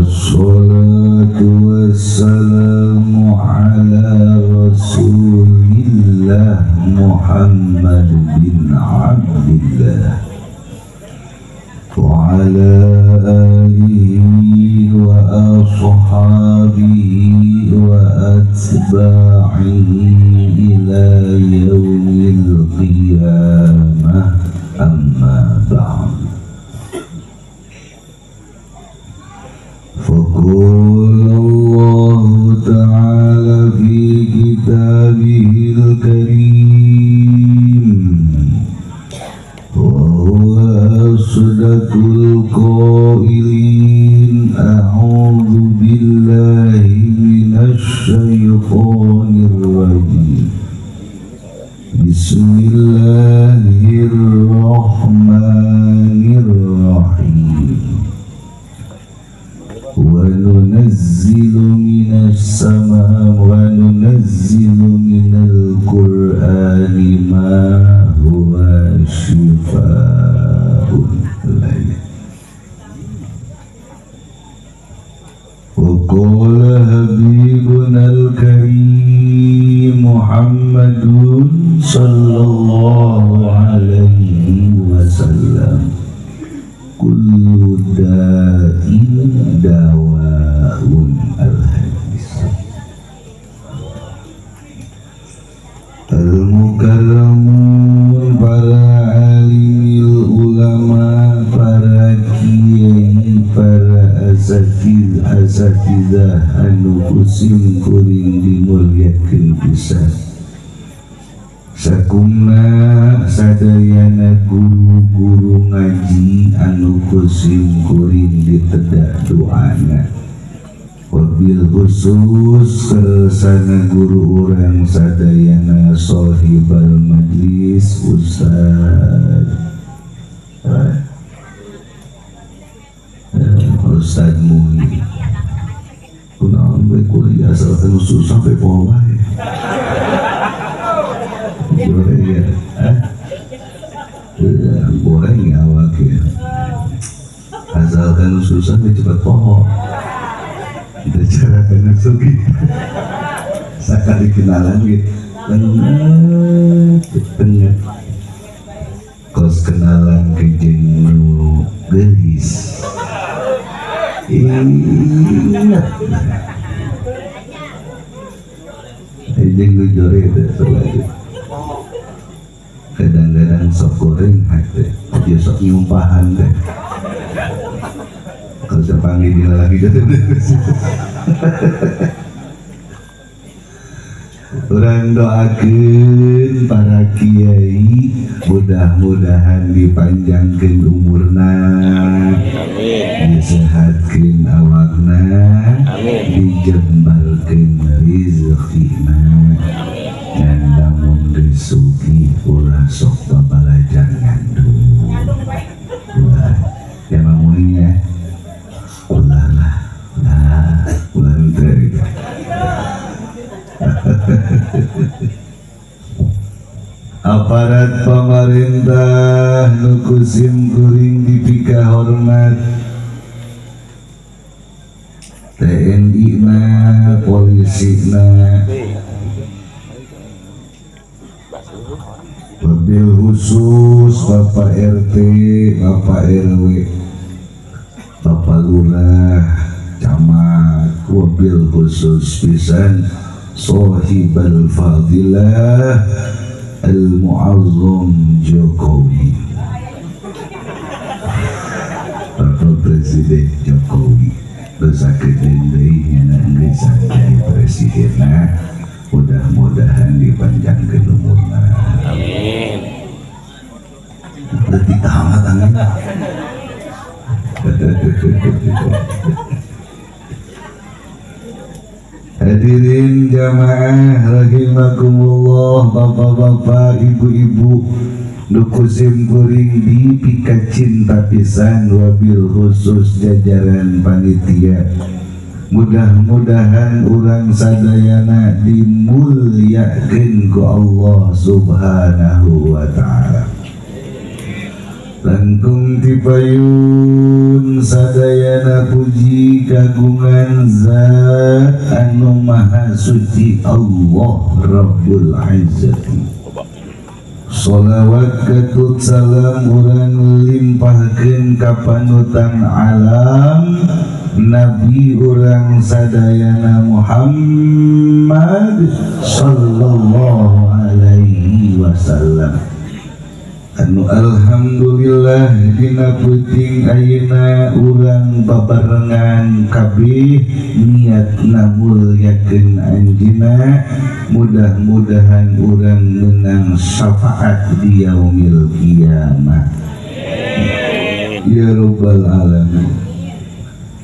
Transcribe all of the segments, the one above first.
Wassalatu wassalamu ala rasulillah Muhammad bin Abdillah wa ala alihi wa ashabihi wa atba'ihi ila yaumil qiyamah. Amma ba'd. فقال الله تعالى في كتابه الكريم وهو أصدق القائلين أعوذ بالله من الشيطان الرجيم بسم الله الرحمن الرحيم وننزل من السماء وننزل من القرآن ما هو شفاء. وقال حبيبنا الكريم محمد صلى الله عليه وسلم كل داء دواء. الحديث المكرمون para alimil ulama, para kiai, para asatiz asatidah anu kusim kuring dimulyakeun pisan. Sakumna sadayana guru-guru ngaji anu kusim kuring ditedak doana. Wabil khusus kersana guru urang sadayana sohibal majlis Ustaz Ustaz Muhi. Kunaon we kuliah asalkan susah we poho wae. Goreng ya, goreng ya awak ya. Asalkan susah we cepat poho. Kita cara kena sugi. Sakali kenalan gitu, tengah. Kos kenalan ke jeung nu geulis. Ingat. Jeung nu jore teh soalnya. Kadang-kadang sok goreng hati, dia sok nyumpahan deh. Kalau saya panggil dia lagi gitu. Orang doakeun para kiai mudah-mudahan dipanjangkeun umurna, disehatkeun awakna, dijembarkeun rezekina. Dan lamun geus sugih ulah sok babalajan ngandung. Ulah ya mamunya ulah lah, ulah ulah henteu. Aparat pemerintah nu kusim kuring dipika hormat, TNI na, polisi na, wabil khusus Bapak RT, Bapak RW, Bapak Lurah, Camat, wabil khusus pisan Sohibal Fadilah Al-Mu'azzam Jokowi, Bapak Presiden Jokowi. Dosa kedeun deui nya geus jadi presidenna, mudah-mudahan dipanjangkeun umurna. Amin. Leutik amat angin. Hadirin jamaah rahimakumullah, bapak-bapak, ibu-ibu, nu kusim kuring dipika cinta pisan, wabil khusus jajaran panitia. Mudah-mudahan urang sadayana dimulyakeun ku Allah Subhanahu wa ta'ala. Langkung tipayun sadayana puji kagungan zat anu maha suci Allah Rabbul Izzati. Sholawat ketut salam urang limpahkeun ka panutan alam Nabi urang sadayana Muhammad sallallahu alaihi wasallam. Anu alhamdulillah dina peuting ayeuna urang babarengan kabeh niatna mulyakeun anjeunna, mudah-mudahan urang menang syafaat di yaumil kiamah. Ya rabbal alamin.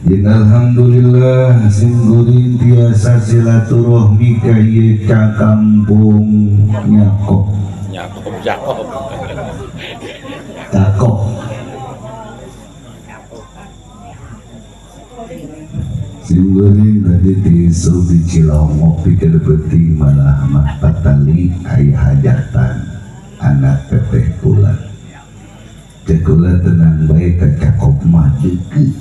Jeung alhamdulillah sing kuring tiasa silaturahmi ka ieu ka kampung Nyakop. Nyakop Jakop. Jakop. Sing kuring tadi tisu di Cilongok pikir penting malah mah patali aya hajatan anak teteh kula. Cek kula tenang bae ka Cakop mah deukeut.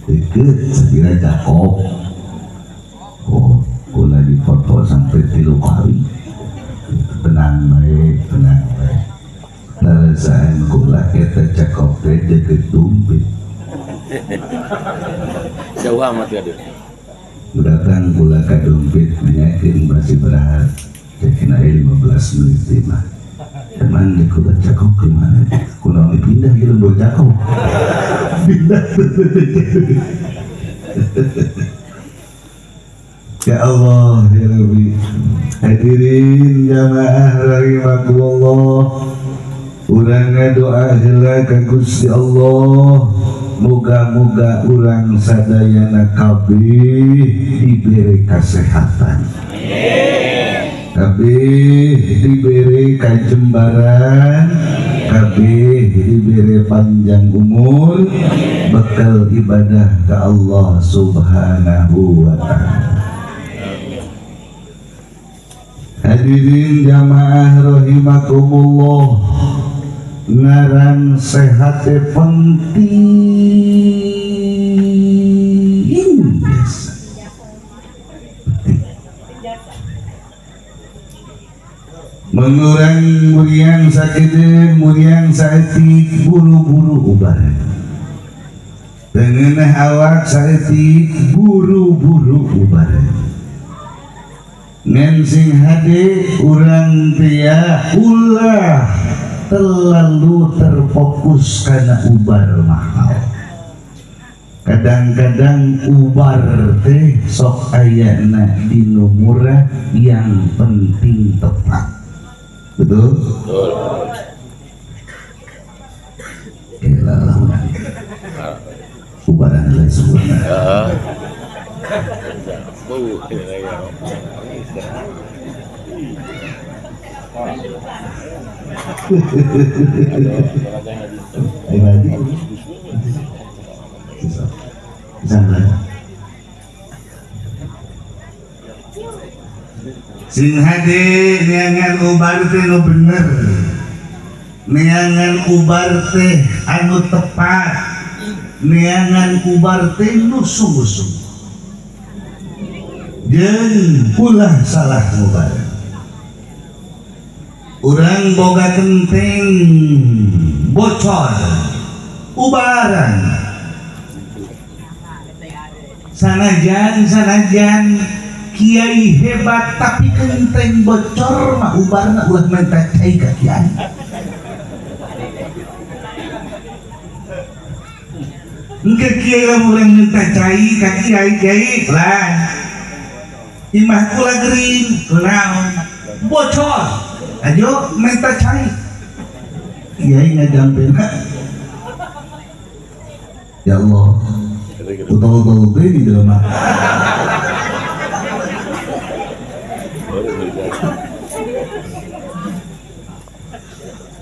Deket segera Jakop. Oh, kula dipoto sampai 3 kali. Tenang baik, tenang baik. Larasaan kula eta Cakop teh deket Dumpit. Jauh amat ya dia. Datang kula ka Dumpit nanyakeun masih berahar. Cekin aya 15 menit mah. Teman di kula Cakop ke mana? Kunaon dipindah ieu lembur Cakop. Pindah. Ya Allah, ya Rabbi. Hadirin jamaah rahimakumullah. Urang ngadoa heula ka Gusti Allah, moga-moga urang sadayana kabeh dibere kasehatan. Kabeh dibere kajembaran, kabeh dibere panjang umur, bekal ibadah ke Allah Subhanahu wa ta'ala. Hadirin jamaah rahimakumullah, ngaran sehat penting biasa. Mengurang muriang sakedeung muriang saeutik buru-buru ubaran. Tengenah awak saeutik buru-buru ubaran. Ngan sing hade urang teh ulah terlalu terfokus karena ubar mahal. Kadang-kadang ubar teh sok ayana dinu murah, yang penting tepat. Betul? Betul. Elah lah ubaran lah sebenarnya. Sing hade neangan ubar teh nu bener, neangan ubar teh anu tepat, neangan ubar teh nu sungguh-sungguh. Jeung ulah salah ngubar. Urang boga kenteng bocor ubaran. Sanajan sanajan kiai hebat tapi kenteng bocor mah ubarna ulah minta cai ka kiai. Engke kiai lamun urang minta cai ka kiai, kiai lah. Imah kula gering kunaon bocor. Ayo minta cai. Kiai ngajampena. Ya Allah. Utol-utol teh di dalam mah.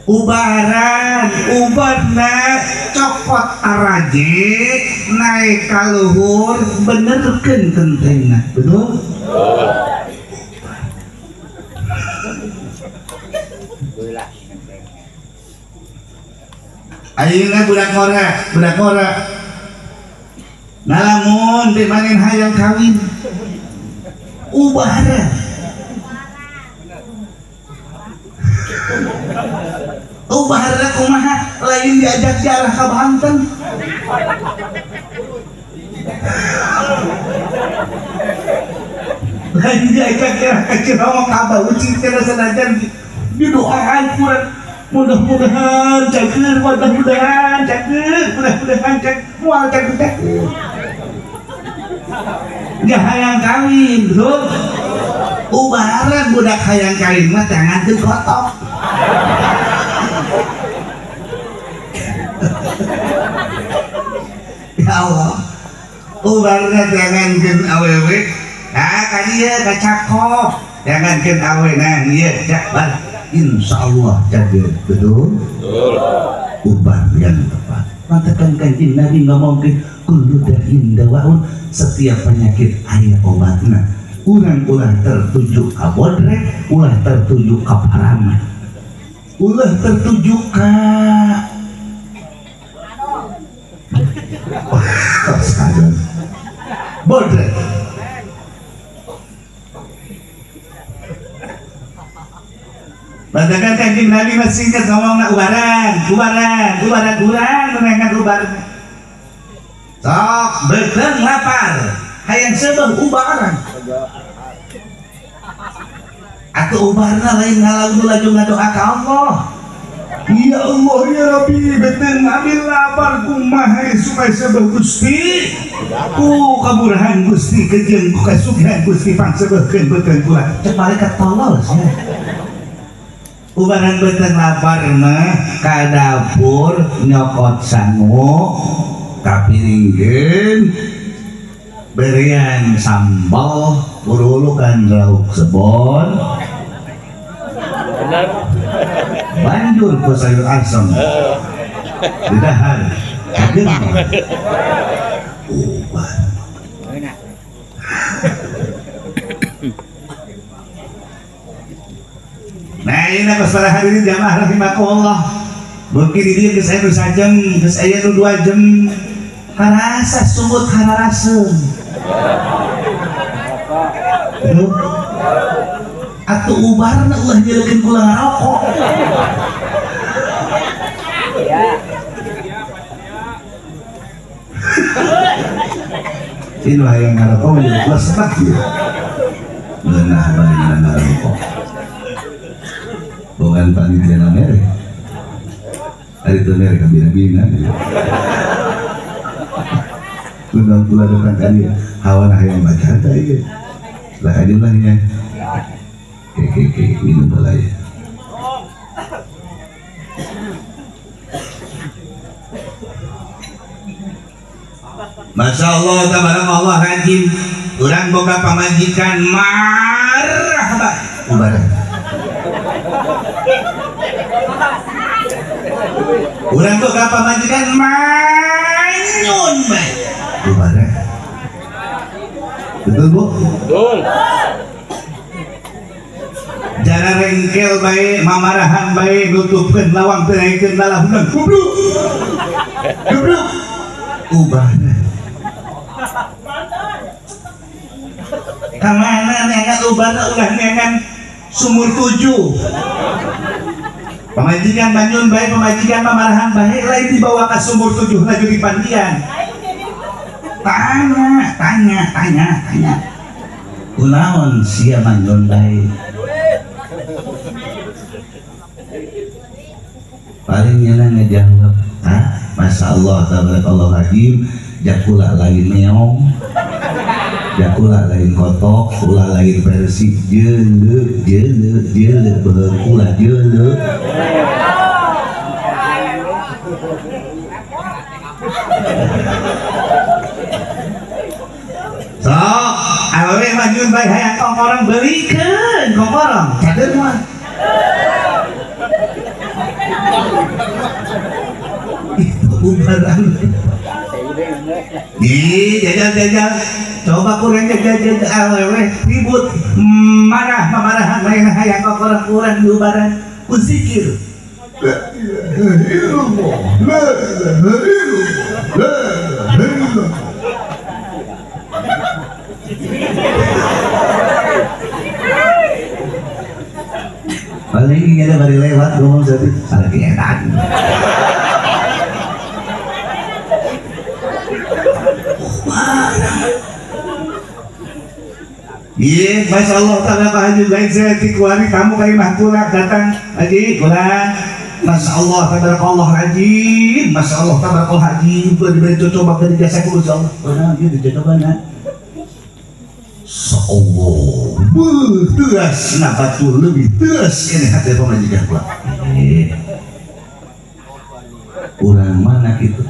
Ubaran, ubarna copot araje naik ka luhur benerkeun kentengna. Betul? Ayeuna budak ngora ngalamun dimanin hayang kawin ubaran ubaran kumaha lain diajak jarah ka Banten lain diajak jarah ka Cirawang ka Bauci cenah sanajan didoaan kurang mudah-mudahan cager mudah-mudahan cager mudah-mudahan cager mual cager cager nggak hayang kawin bro ubaran budak hayang kawin mah jangan teu kotok ya Allah ubarna jangankeun awewe nah ka ieu ka cakop jangankeun awe nah ieu cak bar insyaallah cager betul betul ubar yang tepat matakan Kanjeng Nabi ngomongkeun kullu da'in dawaun setiap penyakit aya obatna urang ulah tertuju ka bodrek ulah tertuju ka paraman ulah tertuju ka bodrek. Padahal Kanjeng Nabi masih ingat ngomongna ubaran, ubaran, ubaran, urang merengan ubaran. Sok beuteung lapar, hayang seubeuh ubaran. Atuh ubarna lain ngalagu laju ngadoa ka Allah. Ya Allah ya Rabbi, beuteung abdi lapar kumaha supaya seubeuh Gusti. Ku kaburahan Gusti kejeung ku kasugihan Gusti pangseubeurkeun beuteung kula. Cek malaikat tolol sia. Ubaran beuteung lapar mah ka dapur nyokot sangu kapiringkeun berian sambal urulukan lauk sebon banjur ku sayur asem didahar kageun ubar. Nah ini para hadirin jamaah rahimakumullah. Mungkin ini geus aya nu sajam, geus aya nu 2 jam. Harasa sumut hararaseum. Atuh ubarna ulah nyeleukeun kula ngarokok. Ini hayang ngarokok mah jadi kula sebat ieu. Leunah bae ngarokok. Bukan panitia mere. Ari teu mere kabina-bina. Undang pula datang ka dieu, hawa hayang baca teh ieu. Lah aja lah nya. Ke minum heula ya. Masya Allah, tabarakallah rajin. Urang boga pamajikan marah bae. Ubaran. Urang boga pamajikan manyun bae. Ubaran. Betul Bu? Betul. Jara rengkel bae, mamarahan bae, nutupkeun lawang teu naikeun lalahungan. Goblok. Goblok. Ubaran. Kamana neangan ubarna ulah neangan sumur 7. Pamajikan manyun bae, pamajikan mamarahan bae, lain dibawa ka sumur 7 laju dipandian. Tanya, tanya, tanya, tanya. Kunaon sia manyun bae? Paling nyana ngejawab, ah, Masya Allah, tabarakallah rajim, jakula lain meong, jakula lain kotok, kula lain versi, jele, jele, jele, beuheung kula jele. Sok, awewe manyun bae hayang kongkorong belikeun kongkorong, cager mah. Itu ubaran. Di jajal-jajal, coba kurang jajal-jajal awewe ribut marah mamarahan lain hayang kongkorong kurang diubaran ku zikir. La ilaha illallah, la ilaha illallah, la ilaha illallah. Paling ini ada bari lewat ngomong jadi salah kenyataan. Iya, Masya Allah ta'ala Pak Haji lain saya tikuari kamu kayak imah kula datang Haji kula. Masya Allah tabarakallah haji, Masya Allah tabarakallah haji, diberi coba dari jasa ku Insya Allah. Benar, dia dicoba nak. Allah, tegas nabatu lebih tegas ini hati pemajikan kula. Orang mana gitu?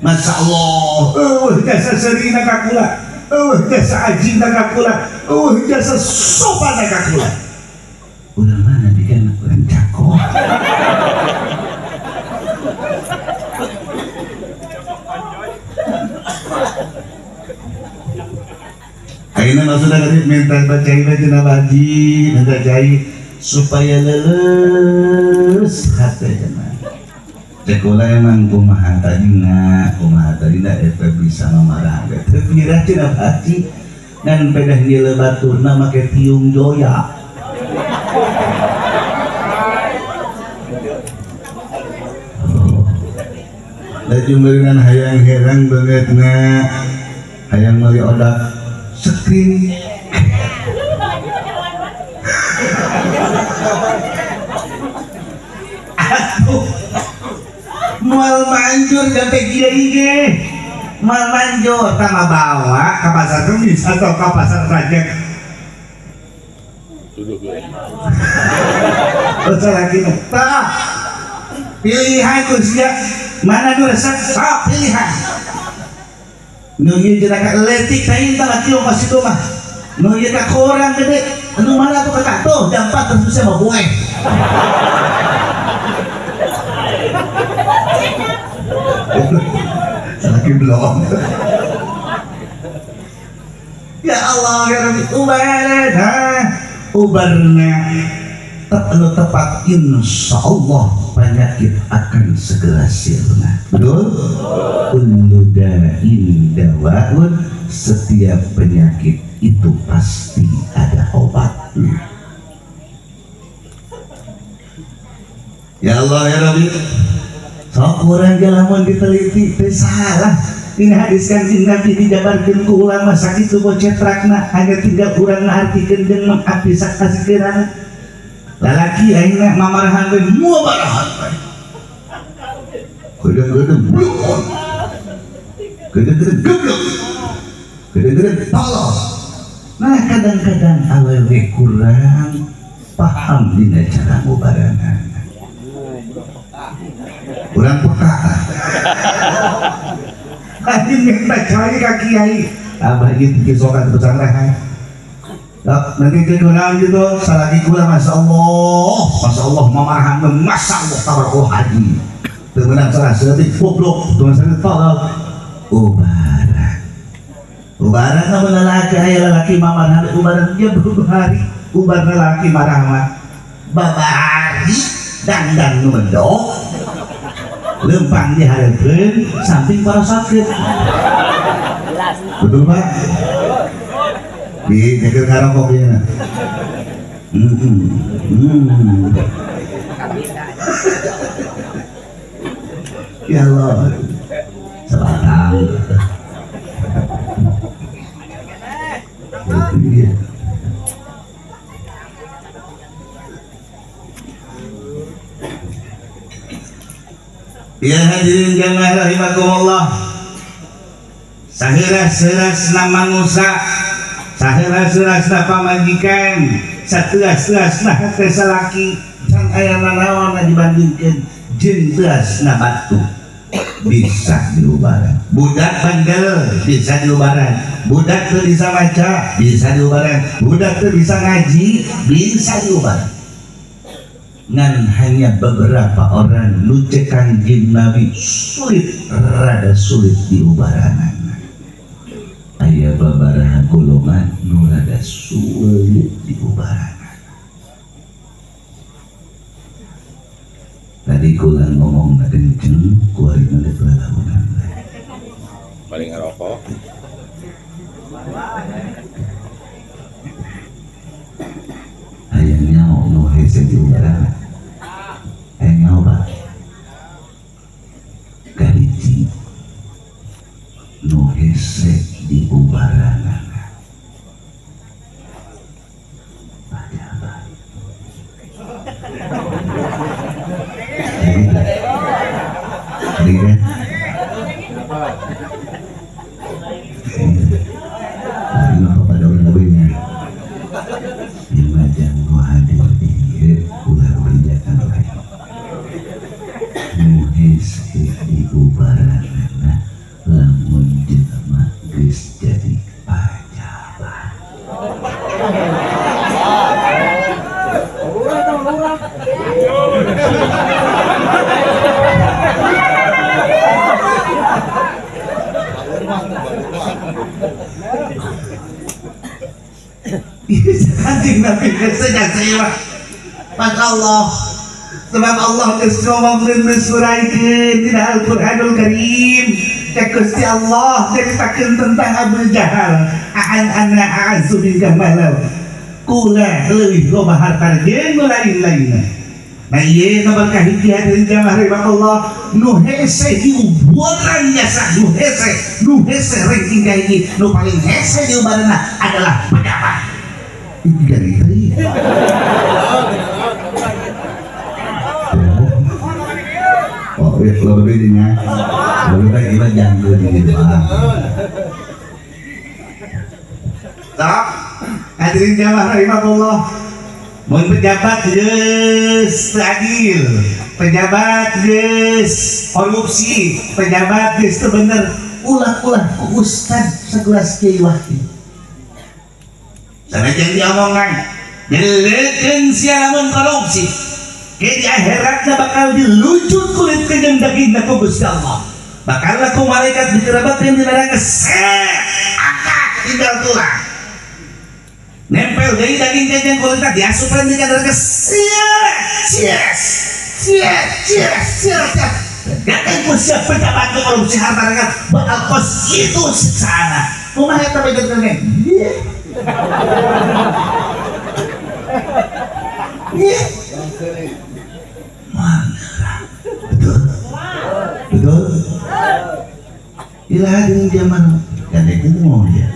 Masya Allah, jasa serina kakula, jasa ajin kakula, jasa sopan kakula. Orang mana dikan orang cakok. Akhirnya maksudnya tadi minta bacain aja nabaji, minta cai supaya leles hati jemaah. Sekolah emang kumaha tadina eta bisa mamarah. Teu pirah cenah haji dan pedah nyele baturna make tiung joya. Da jumeureungan hayang herang beungeutna, hayang meuli odak sekring. Atuh moal manjur sampai kiai ge. Moal manjur tama bawa ka pasar Kemis atau ka pasar Rajak. Terus lagi tah. Pilihan usia mana nu resep sok pilihan. Nu ieu jenaka leutik teh tah kieu masih mah. Nu ieu ka korang gede, anu mana tuh kata tuh jam 4 terus bisa mau buang. Lagi belum. Ya Allah ya Rabbi, ubarna ubarna anu tepat insya Allah penyakit akan segera sirna. Betul? Kullu da'in dawaun, setiap penyakit itu pasti ada obatnya. Ya Allah ya Rabbi, sok urang ge lamun diteliti teu salah. Ini hadis Kanjeng Nabi dijabarkeun ku ulama sakitu bocetrakna, hanya tinggal urang ngaartikeun jeung mengaplikasikeun. Lalaki ayeuna mamarahan we muabarahan we. Gedeng-gedeng blok. Gedeng-gedeng geblok. Gedeng-gedeng tolol. Nah kadang-kadang awewe kurang paham dina cara ngubaranana. Kurang peka. Tadi minta cari ka kiai. Abah ieu teu sokan pesanggrahan. Nanti kegunaan gitu, salagi gula Masya Allah, mamarahan, Masya Allah, tabarakallah haji. Temenan salah sedetik, goblok, teman saya tolol. Ubaran. Ubaran namun lelaki, ayah lelaki mamarahan, ubaran dia berbahari. Ubar lelaki marah mah. Babari, dandan nu mendok. Lempang dihareupeun, samping para sakit. Betul Pak? Di nyekel ngarokok ya. Ya Allah, sebatang. Ya hadirin jamaah rahimakumullah. Saheras-herasna manusia, saheras-herasna pamajikan, sateas-teasna hate salaki, can aya nanaon dibandingkeun jeung teasna batu. Bisa diubaran. Budak bandel bisa diubaran. Budak teu bisa maca bisa diubaran. Budak teu bisa ngaji bisa diubaran. Ngan hanya beberapa orang nu ceuk Kanjeng Nabi sulit, rada sulit diubaranan. Aya babaraha golongan nu rada sulit diubaranan. Tadi Tadi kula ngomong kenceng, kuari mah geus lalaunan. Paling ngarokok. Hayang nyaho nu hese di ubaran. Hayang nyaho Pak. Kahiji nu hese di ubaranana. Pajabat. Jadi kan? Ini kepada orang lainnya. Yang nu hadir di dieu ulah bejakan lain. Nu hese di ubaranana lamun jelema geus jadi pajabat. Kanjeng Nabi sejak saya maka Allah sebab Allah geus ngomongkeun geus ngurangkeun dina Al-Qur'anul Karim cek Gusti Allah ceritakeun tentang Abu Jahal aan ana a'azzu minka malau kula leuwih loba harta jeung lain-lainna. Nah ieu nomor kahiji hadirin jamaah rahimakumullah nu hese diuburan jasa nu hese ranking kahiji nu paling hese diubaranna adalah pejabat. Gari tadi. Oh, lo bedanya. Lo kan gimana jangan di doang. Tak, hadirin jamaah rahimakumullah. Mun pejabat geus adil, pejabat geus korupsi, pejabat geus teu bener, ulah-ulah ku ustad sekelas Kiai Wahid. Sanajan diomongan, nyeleukeun sia lamun korupsi, ke di akhiratna bakal dilucut kulit kejeung dagingna ku Gusti Allah. Bakal ku malaikat dikerabatkeun di neraka, set, angkat tinggal tulang. Nempel deui daging kejeung kulitna diasupkeun di neraka, sias, sias, sias, sias, sias. Datang ku sia pejabat korupsi harta rakyat bakal kos kitu siksaana. Kumaha eta bejakeun? Iya. Betul. Betul. Ilah hadirin zaman kan itu mau dia.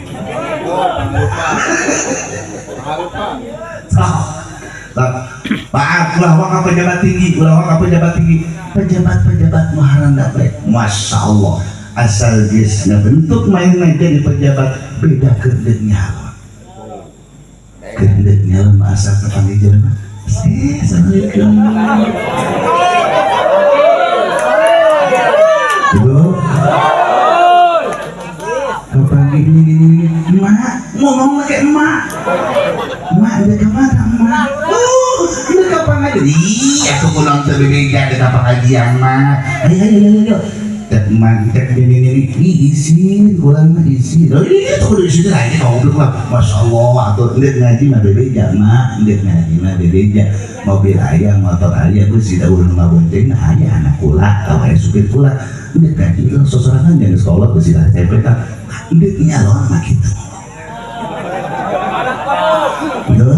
Pak, ulah waka pejabat tinggi, ulah waka pejabat tinggi, pejabat-pejabat maharanda baik. Masya Allah, asal geus ngabentuk main-main jadi pejabat beda kerjanya. Gendeknya lemah asal kepanggil jelema. Assalamualaikum. Betul? Kepanggil ini emak, ngomong kayak emak. Emak ada kemana emak? Udah kapan aja? Iya, aku pulang ke bebeja ada kapan pengajian emak. Ayo ayo ayo ayo. Cek emak, cek ini izin, kurang mah izin. Oh iya, tuh udah izin aja goblok lah. Masya Allah, atuh ndek ngaji mah bebeja mak, ndek ngaji mah bebeja. Mobil ayah, motor ayah, gue sih dah urang mah bonceng, nah ayah anak kula, atau ayah supir kula. Ndek ngaji lah sosorangan jangan sekolah gue sih dah cepet lah. Ndek nyalon mah gitu. Betul?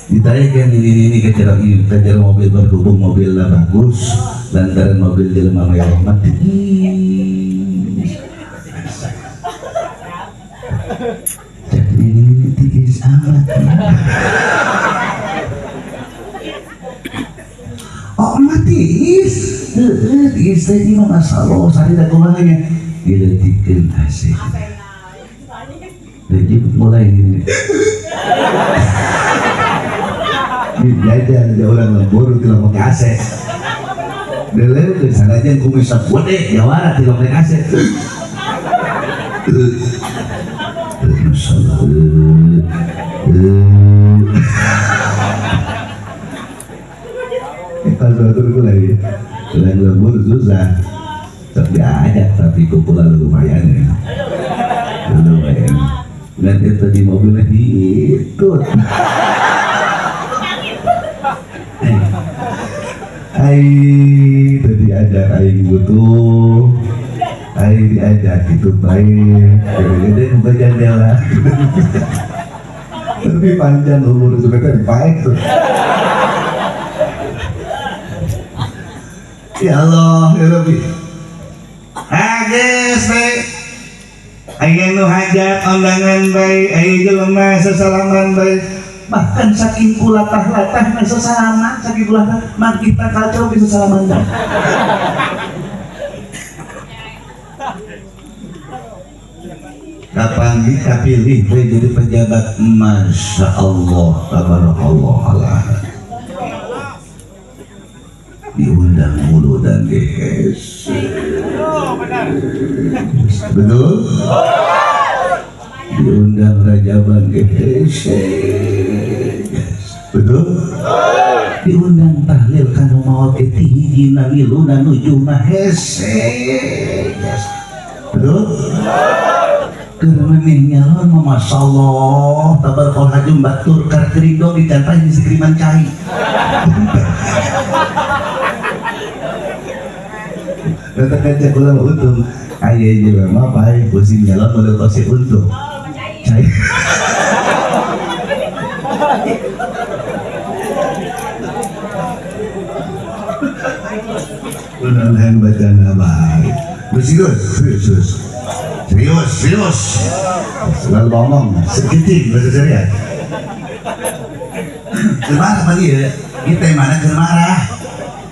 Ditanya kan ini kejar mobil berhubung mobil lah bagus lantaran mobil di lemah mewah mati. Jadi ini tiis amat. Oh mati tiis tadi mah masalah sari tak kumahnya diletikeun asih. Jadi mulai ini. Dijajan ada orang lembur di lomok AC. Dele ke sana aja kumis gede jawara di lomok AC. Kita suatu lagi, selain lembur susah, tapi diajak tapi kumpulan lumayan ya, lumayan. Dan itu di mobilnya ikut. Ai tadi diajak aing butuh, aing diajak itu baik, gede-gede buka jendela. Tapi panjang umur juga baik tuh. Ya Allah, ya Rabbi. Geus bae. Aya nu hajat undangan bae, aya jelema sesalaman bae. Bahkan saking kulatah-latahna sesalaman, saking kulatah mah kita kacau bisa salaman bae. Kapan dipilih jadi pejabat, Masya Allah, tabarakallah Allah. Diundang mulu dan gehes. Betul? Diundang rajaban gehes. Betul? Diundang tahlil kanu maot ti hiji na milu na nuju na hese. Betul? Keur memeh nyalon mah masyaallah tabarakallah hajum batur karkering dong dicantai di sikriman cai. Kata kaca kula untung aya jelema pae pusing nyalon model kose untung. Cai. Mudah-mudahan bacaan baik. Serius, serius. Serius, serius. Selalu ngomong, segitu bahasa syariat. Marah pagi ya, kita mana marah,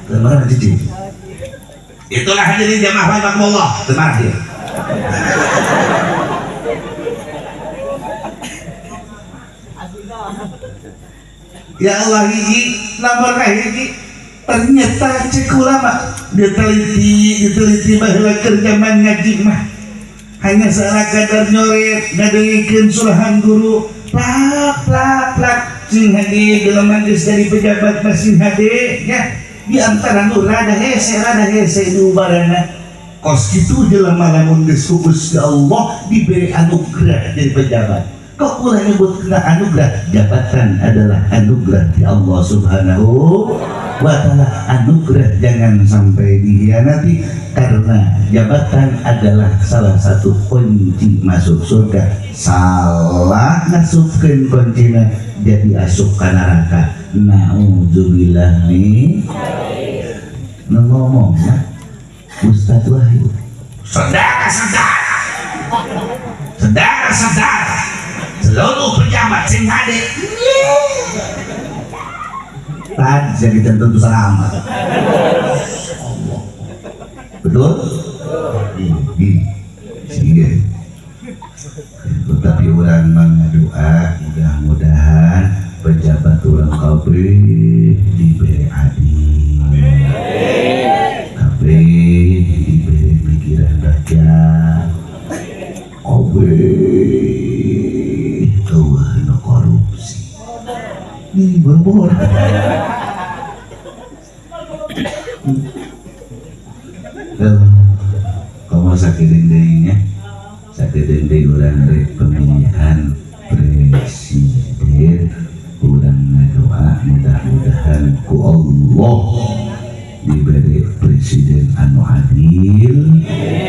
marah cici. Itulah hadirin jamaah rahimakumullah, marah dia. Ya Allah hiji, nomor hiji. Ternyata cek ulama diteliti baheula keur zaman ngaji mah. Hanya salah kadar nyoret ngadengikeun surahan guru plak plak plak sing hade jelema geus jadi pejabat mah sing hade nya di antara nu rada hese diubarana kos kitu jelema lamun geus ku Gusti Allah diberi anugerah jadi pejabat. Kok ulah nyebut kena anugerah? Jabatan adalah anugerah di Allah Subhanahu wa ta'ala. Anugerah jangan sampai dihianati karena jabatan adalah salah satu kunci masuk surga. Salah ngasupkeun kuncina jadi asup ka neraka. Nauzubillah min. Nu ngomongna Ustaz Wahyu. Saudara-saudara, saudara-saudara, seluruh pejabat sing hade. Tadi jadi tentu selamat. Allah. Betul? Iya. Tetapi orang mengadoa mudah-mudahan pejabat orang kabeh diberi adil. Kabeh diberi pikiran rakyat. Kabeh eueuh korupsi. Ih, bor-bor. Kamu sakit dendengnya, sakit dendeng orang rek pemilihan presiden, orang ngadoa mudah-mudahan ku Allah diberi presiden anu adil,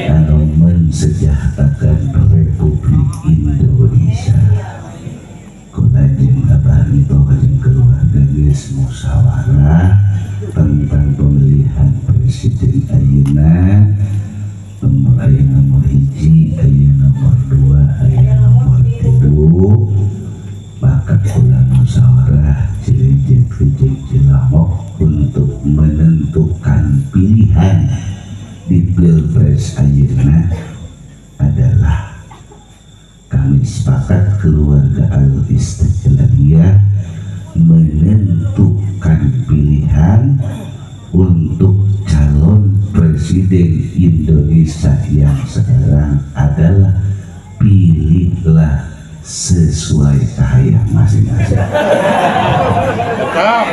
anu mensejahterakan Republik Indonesia. Kula jeung abah nito jeung keluarga geus musyawarah tentang pemilihan presiden ayeuna. Nomor aya nomor 1, aya nomor 2, aya nomor 3. Maka kula musyawarah Cilejet Cilongok untuk menentukan pilihan di Pilpres ayeuna adalah kami sepakat keluarga Al-Istiqlaliyah menentukan pilihan untuk calon presiden Indonesia yang sekarang adalah pilihlah sesuai kahayang masing-masing. Cocok.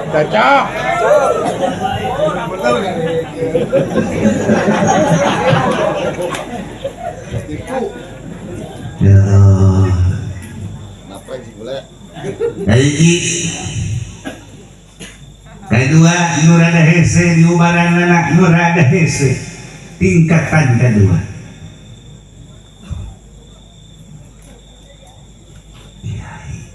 Cocok. Ya. Kaiji. hese diubaranana nu rada hese tingkatan kedua. Kiai.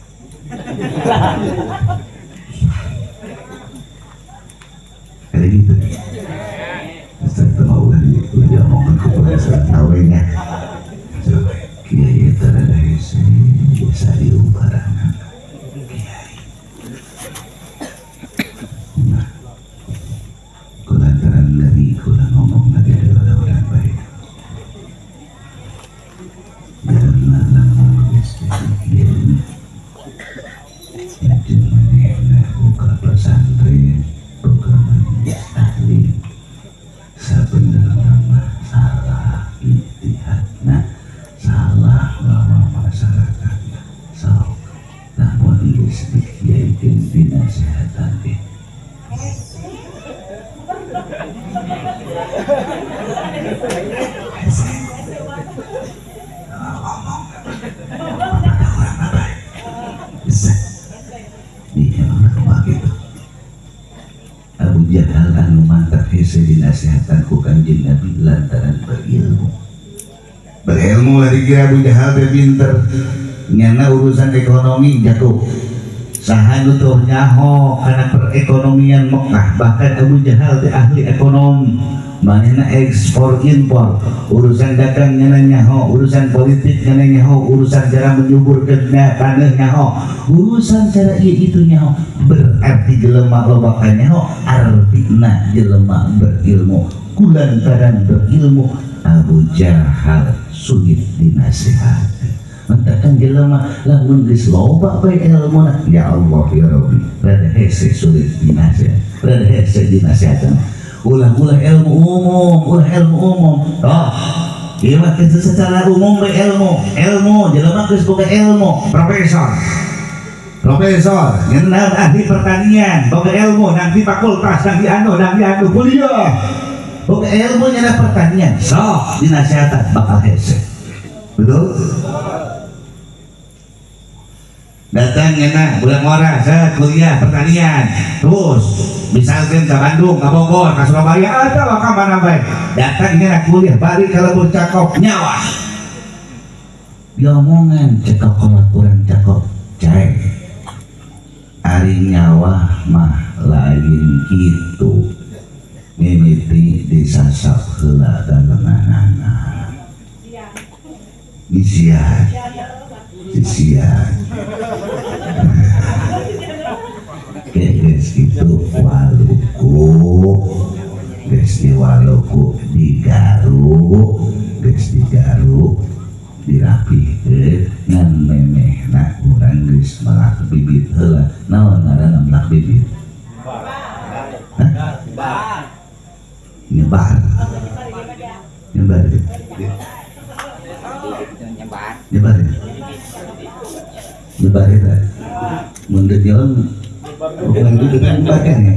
Kayak gitu. Ustaz mau ulah diomongkan ke profesor tawenya. Kiai eta rada hese biasa diubaranana. Kiai. Nah, kulantaran ngeri kula ngomong lagi ada orang baik. Karena lamun geus jadi kiai lajeng manehna buka pesantren, buka majelis taklim, sabenerna mah salah ijtihadna, salah lawan masyarakatna. Sok lamun geus dikiaikeun dinasehatan ge. Ngomong ada orang apa? Bisa. Nih emang kumaha gitu. Abu Jahal anu mantap hese dinasehatan ku Kanjeng Nabi lantaran berilmu. Berilmu lah dikira Abu Jahal teh pinter. Nyana urusan ekonomi jago. Saha nu teu nyaho kana perekonomian Mekah, bahkan Abu Jahal teh ahli ekonomi. Manehna ekspor impor, urusan dagang nyana nyaho, urusan politik nyana nyaho, urusan cara menyuburkeun tanah nyaho, urusan cara ieu itu nyaho. Berarti jelema loba ka nyaho, artina jelema berilmu. Kulantaran berilmu Abu Jahal sulit dinasehati. Mentakan jelema lamun geus loba bae ilmuna, ya Allah ya Rabbi, rada hese sulit dinasehati, rada hese dinasehatan. Ulah-ulah ilmu umum, ulah ilmu umum. Oh, ieu mah geus secara umum bae ilmu, ilmu jelema geus boga ilmu, profesor. Profesor, nyeunah ahli pertanian, boga ilmu nang di fakultas, nang di anu, nang di anu kuliah. Boga ilmu nyeunah pertanian, sok dinasehatan bakal hese. Betul? Datang nyeunah bulan ngora saya kuliah pertanian, terus misalkan ke Bandung, ke Bogor, ke Surabaya, atau ke mana bae. Datang nyeunah kuliah bari kalau cakop nyawa. Diomongan cekok kolot urang cakop cai. Ari nyawa mah lain kitu. Mimiti disasap heula dalenganana. Disian. Disian. Geus kitu waluku, geus diwaluku digaru, geus digaru dirapihkeun ngan memehna urang geus melak bibit heula. Naon ngaranna melak bibit? Hah? Nyebar. Nyebar. Nyebar. Nyebar eta. Mun deuk jalan bukan itu kan nyebar kan ya.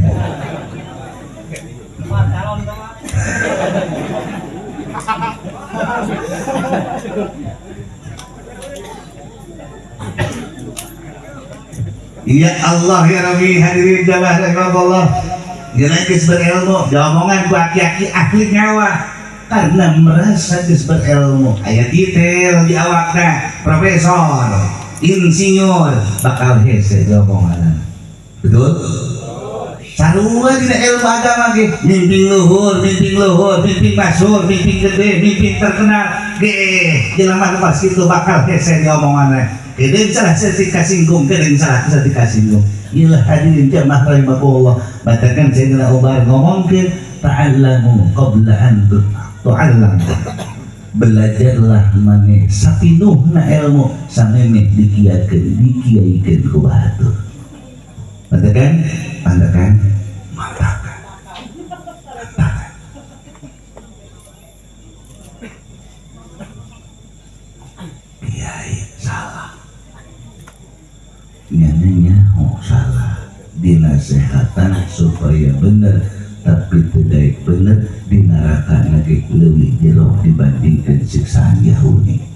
Ya Allah ya Rabbi, hadirin jamaah rahimakumullah. Jangan geus berilmu, diomongan ku aki-aki ahli nyawa karena merasa geus berilmu. Aya titel di awakna, profesor, insinyur, bakal hese diomongan. Betul? Sarua dina ilmu agama ge, mimpin luhur, mimpin luhur, mimpin masyhur, mimpin gede, mimpin terkenal ge, jelema nu pas kitu bakal hese diomonganna. Gede salah setika singgung, gede salah setika singgung. Ilah hadirin jamaah rahimakumullah. Batakan Sayyidina Umar ngomongkeun ta'allamu qabla an tu'allam. Belajarlah maneh sapinuhna ilmu samemeh dikiakeun, dikiaikeun ku batur. Matakan, matakan, matakan. Matakan. Kiai salah. Nyana oh salah. Dinasehatan supaya bener, tapi tidak bener di neraka lagi lebih jero dibandingkan siksaan Yahudi.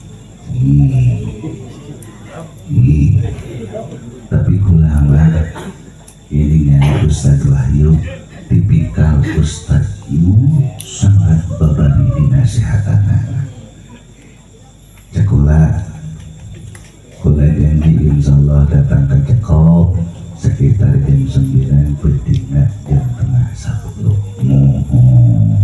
Tapi kula mah ini ngan Ustaz Wahyu Tipikal ustadmu sangat babari dinasehatan. Cekula kula janji insyaallah datang ke Cekop sekitar jam 9 bertingkat jam 9:30. Mohon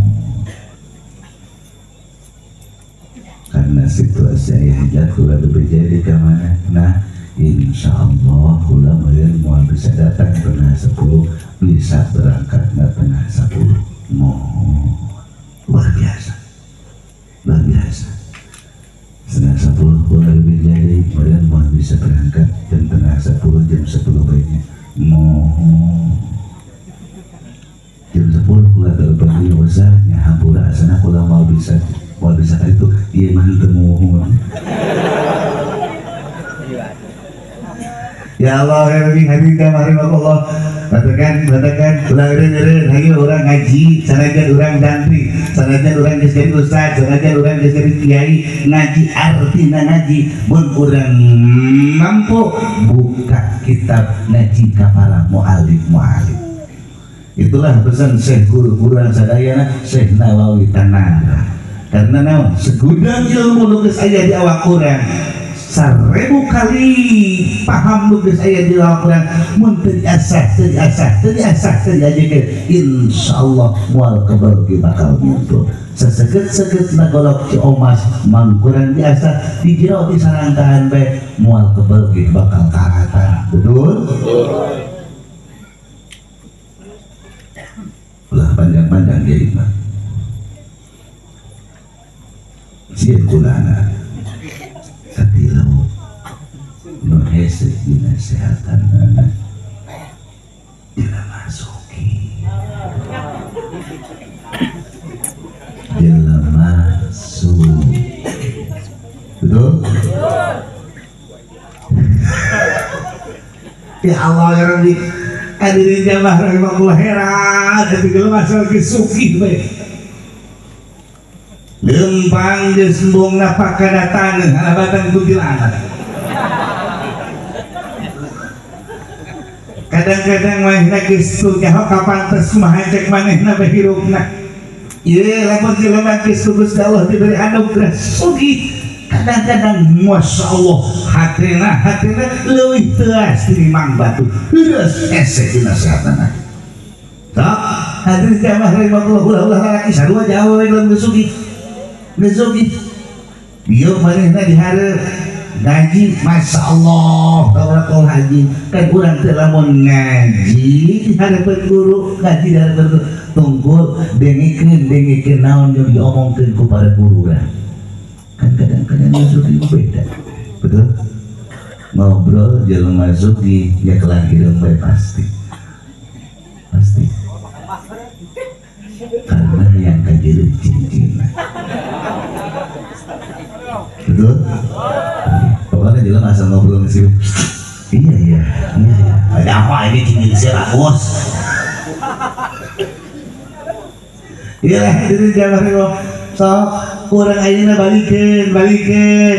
karena situasi ayah hajat kula lebih jadi ke mana. Nah insya Allah kula meureun moal bisa datang 9:30, bisa berangkat 9:30. Mohon luar biasa, luar biasa. 9:30 kula lebih jadi meureun moal bisa berangkat jam 9:30, jam 10 baiknya. Mohon jam 10 kula telepon ieu usahanya hampura asana kula mau bisa itu ieu mah teu mohon. Ya Allah ya Rabbi, hadirin rahimakumullah. Katakan ulah eureun hayu urang ngaji, sanajan urang santri, sanajan urang geus jadi ustaz, sanajan urang geus jadi kiai, ngaji artina ngaji mun urang mampu buka kitab ngaji ka para mualif. Itulah pesan Syekh Guru urang sadayana Syekh Nawawi Tanara. Karena naon segudang ilmu nu geus aya di awak urang 1000 kali paham nu geus aya di awak urang mun teu diasah teu diajekeun insyaallah moal kebal ge bakal muncul. Saseget-seget na golok ci omas mangkurang diasah di jero di sarangkaan bae moal kebal ge bakal karatan. Betul? Ulah panjang-panjang ge mah. Sieun kulana katilu nu hese dina sehatanana jelema sugi, jelema sugi. Betul? Ya Allah ya Rabbi, hadirin jamaah rahimakumullah, heran atuh jelema sugih bae. Lempang geus embung napak kana taneuh alabatan kuntilanak. Kadang-kadang manehna geus teu nyaho kapantes kumaha cek manehna bae hirupna. Ieu lamun jelema geus ku Gusti Allah diberi anugerah sugih, kadang-kadang masyaallah hatena leuwih teuas tinimbang batu. Heureus hese dina sehatana. Sok hadirin jamaah rahimakumullah, ulah-ulah lalaki sarua jauh we lamun geus sugih. Geus bieu manehna dihareup ngaji, masya Allah tabarakallah haji kan urang teh lamun ngaji dihareupeun guru, ngaji dihareupeun guru tungkul dengikeun naon nu diomongkeun ku para guru lah. Kan kadang-kadang sugih beda, betul? Ngobrol jelema sugih ya kelang hideung bae pasti karena yang kajeun cincinna. Betul? Pokoknya jelema asal ngobrol sih. Iya. Ada apa ini cincin saya bagus. Iya, jadi jangan kok. So, kurang ayeuna balikeun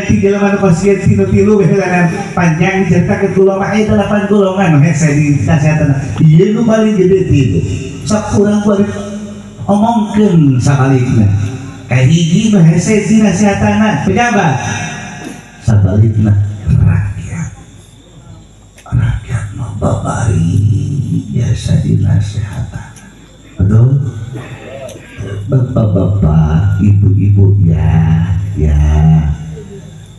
ti jelema nu pasieun tilu-tilu baheulana panjang diceritakeun ku ulama aya 8 golongan nu hese di nasihatan. Ieu nu paling gede tilu. Sok kurang balik omongkeun sabalikna. Kahiji nu hese di nasihatana pejabat. Sabalikna rakyat. Rakyat mah babari biasa dinasehatan. Betul? Bapak-bapak, ibu-ibu ya.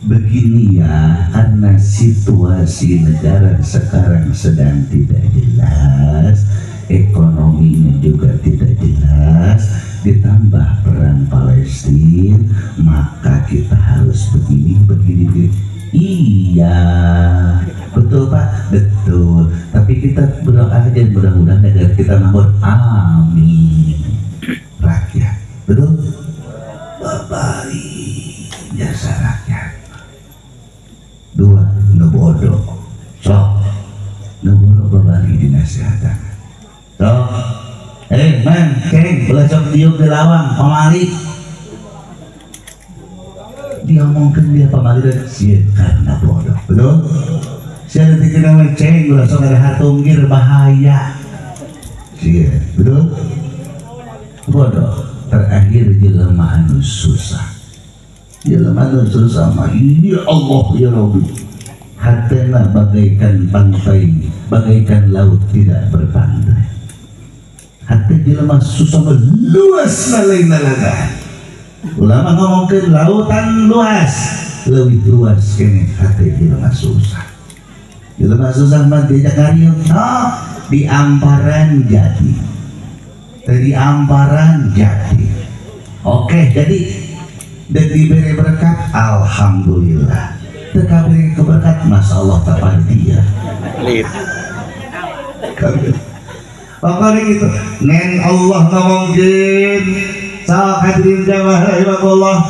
Begini ya, karena situasi negara sekarang sedang tidak jelas, ekonominya juga tidak jelas, ditambah perang Palestina, maka kita harus begini, begini, begini. Iya, betul Pak, betul. Tapi kita berdoa aja mudah-mudahan negara kita makmur. Amin. Rakyat, betul? Babari jasa rakyat. Dua, nu bodoh. Sok, nu bodoh babari dinasehatan. Sok, man, keng, belah sok diuk di lawang, pamali. Diomongkan dia pamali dan sieun karena bodoh, betul? Sia detik nama ceng, belah sok ada hatunggir bahaya. Sia, betul? Bodoh. Terakhir jelema anu susah. Jelema anu susah mah ya Allah ya Rabbi. Hatena bagaikan pantai, bagaikan laut tidak berpantai. Hati jelema susah mah luas lain lalaga. Ulama ngomongkeun lautan luas, leuwih luas kene hati jelema susah. Jelema susah mah diajak ngariung, sok di amparan jadi. Dari amparan jadi. Oke, jadi dan diberi berkat, alhamdulillah. Teka beri keberkat, masya Allah tak dia. Pokoknya gitu. Neng Allah ngomongin, sok hadirin jamaah rahimakumullah.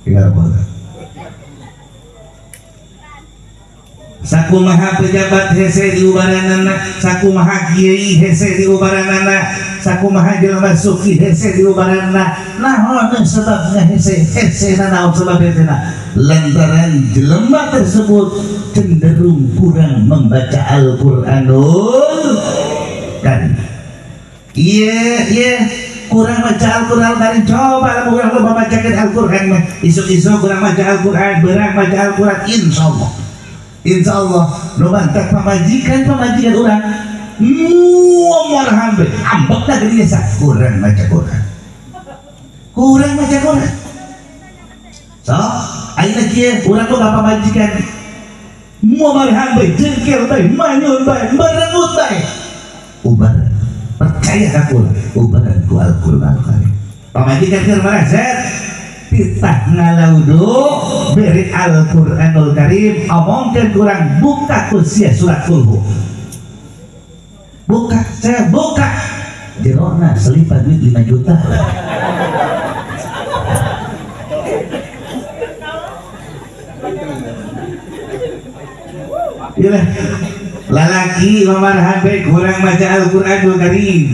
Tinggal apa? Sakumaha pejabat hese di ubaranana, sakumaha kiai hese di ubaranana, sakumaha jelema suki hese di ubaranana. Naon sebabna hese? Hese naon sebab hesena? Lantaran jelema tersebut cenderung kurang membaca Al-Qur'anul Karim. Iya, iya, kurang baca Al-Qur'an Karim. Coba lamun urang loba bacakeun Al-Qur'an mah, isuk-isuk kurang baca Al-Qur'an, beurang baca Al-Qur'an, insyaallah. Insya Allah, nu mantak pamajikan orang, muamar hambe, ambek dah gede desa, kurang baca Quran, kurang baca Quran. So, ayeuna kieu urang boga pamajikan, muamar hambe, jengkel bae, manyun bae, merengut bae, ubaran, percaya ka kula, ubaran ku Al-Qur'an Karim. Pamajikan keur maraset. Titah ngalaudu beri Al-Qur'anul Karim omongkeun kurang buka kursia surat kulhu, buka, saya buka jerona selipat duit 5 juta. Iyalah lalaki mamarahan bae kurang baca Al-Qur'anul Karim.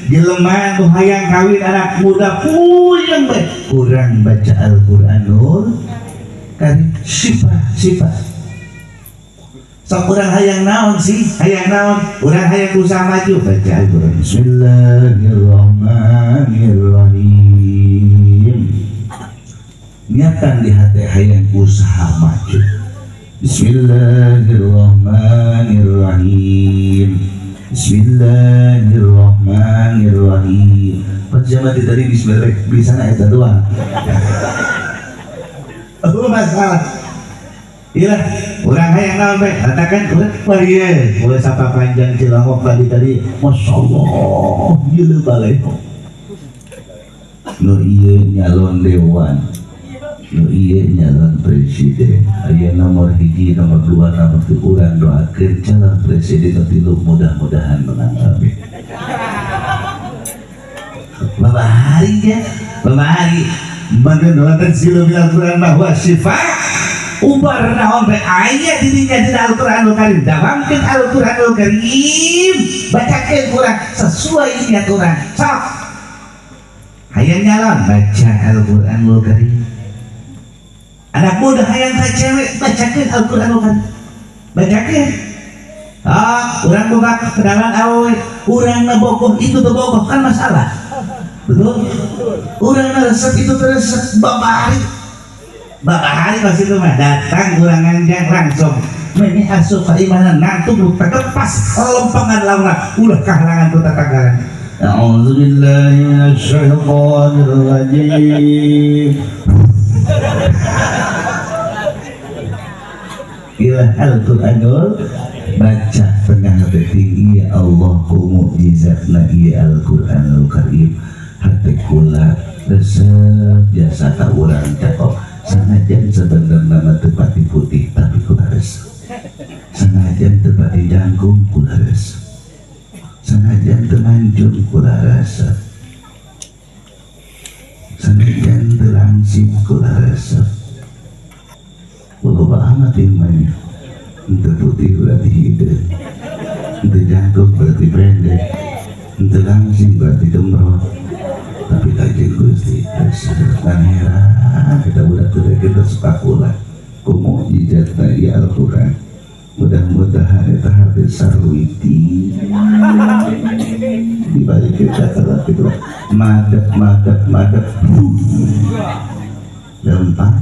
Jelema nu hayang kawin anak muda puyeng bae kurang baca Al-Qur'anul Karim. Sifat sifat sok urang hayang naon sih, hayang naon, urang hayang usaha maju baca Al-Qur'an. Bismillahirrahmanirrahim. Niatan di hati hayang usaha maju. Bismillahirrahmanirrahim. Bismillahirrahmanirrahim. Perjamaah tadi bismillah bisa na eta doang. Itu masalah. Iya, urang hayang naon bae? Katakan urang wah ieu, mulai sapa panjang Cilongok tadi, masyaallah, ieu baleho. Nu ieu nyalon dewan, nu ieu nyalon presiden, aya nomor 1, nomor 2, nomor 3 urang doakeun calon presiden nu 3 mudah-mudahan menang kabeh. Babahari ya, babahari mendoakan silu bil Al-Qur'an bahwa syifa ubar naon bae aya dirinya dina Al-Qur'anul Karim. Dawamkeun Al-Qur'anul Karim, bacakeun urang sesuai niat urang. Sok hayang nyalon baca Al-Qur'anul Karim. Anak muda hayang ka cewek bacakeun Al-Qur'anul Karim. Bacakeun. Ah, urang boga kenalan awewe, urang bogoh itu teu bogoh kan masalah. Betul? Urang resep itu resep babari. Babari pas itu mah datang urang nganjang langsung. Meni asup ka imahna nangtung lu tekepas lempengan launa ulah kahalangan ku tatanggalan. A'udzubillahi minasyaitonir rajim. Ila Al-Qur'anul baca tengah hati ya Allah ku mukjizatna ieu Al-Qur'anul Karim. Hati kula resep biasa ka urang cakep sanajan sebenarna mah teu pati putih tapi kula resep, sanajan teu pati jangkung kula resep, sanajan teu mancung kula resep, sanajan teu langsing kula resep. Loba amat imanya, teu putih berarti hideung, teu jangkung berarti pendek, teu langsing berarti gembrot. Tapi kajian Gusti dan heran kita budak kita suka kula ku mukjizatna ieu Al-Qur'an. Mudah-mudahan eta hati sarwiti di balik kita kalau itu madep madep madep lempar.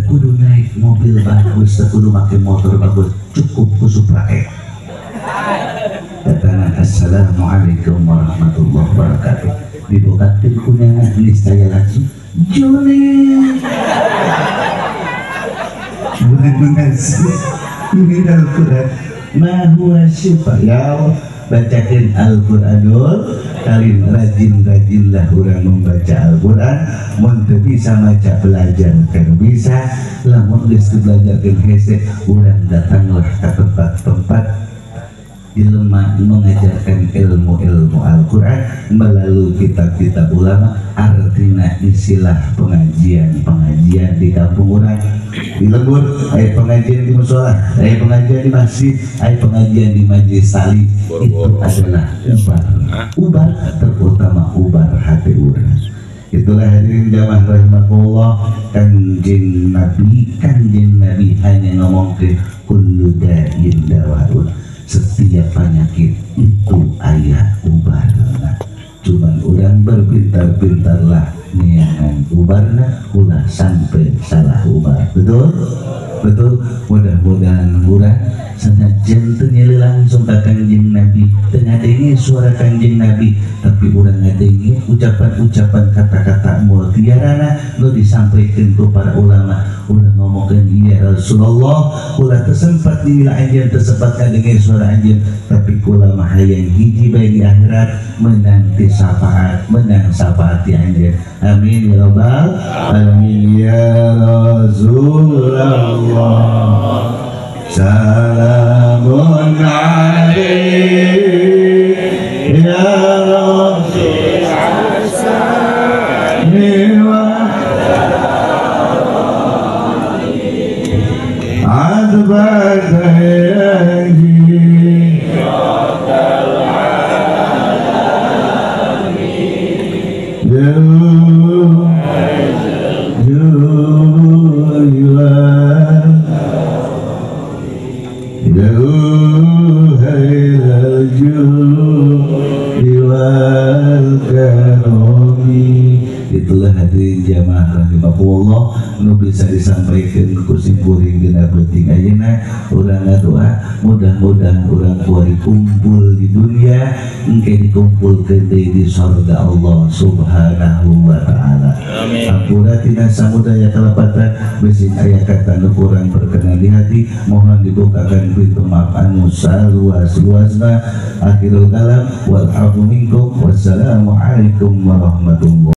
Kudu naik mobil bagus, kudu pakai motor bagus, cukup ku Supra X. Datangan assalamualaikum warahmatullahi wabarakatuh. Dibukakeun kunyana niscaya langsung Joni. Ini Al-Quran. Ma huwa syifa. Ya Allah, bacakan Al-Quranul Karim. Rajin-rajinlah orang membaca Al-Quran. Mun teu bisa maca belajar kan bisa. Lamun geus belajarkeun hese, urang datanglah ke tempat-tempat jelema mengajarkan ilmu-ilmu Al-Quran melalui kitab-kitab ulama. Artinya istilah pengajian-pengajian di kampung urang, di lembur, aya pengajian di musola, aya pengajian di masjid, aya pengajian di majelis salim. Itu adalah ubar, ubar terutama ubar hati urang. Itulah hadirin jamaah rahimakumullah, Kanjeng Nabi hanya ngomong ke kullu da'in dawaun. Setiap penyakit itu ayah ubarna. Cuman orang berpintar-pintarlah neangan ubarna, ulah sampai salah ubar. Betul? Betul. Mudah-mudahan urang sanajan teu nyeri langsung ka Kanjeng Nabi, teu ngadenge suara Kanjeng Nabi, tapi urang ngadenge ucapan-ucapan kata-kata mutiarana nu disampaikan ku para ulama. Urang ngomongkeun ya Rasulullah, ulah tersempat nilai anjeun, tersempat ngadenge suara anjeun, tapi kula mah hayang hiji bae di akhirat menang ti syafaat, menang syafaat ti anjeun. Amin ya rabbal alamin. Ya Rasulullah, salamun alaik ya Rasulullah. Itulah hadirin jamaah rahimakumullah nu bisa disampaikan ku simkuring dina penting ayeuna. Urang ngadoa mudah-mudahan urang kuari kumpul di dunia engke dikumpulkeun deui di surga Allah Subhanahu wa taala. Amin. Ampura tina samudaya kalepatan bisi aya kata nu kurang berkenan di hati, mohon dibukakan pintu maaf anu saluas-luasna. Akhirul kalam wal afu minkum. Wassalamualaikum warahmatullahi.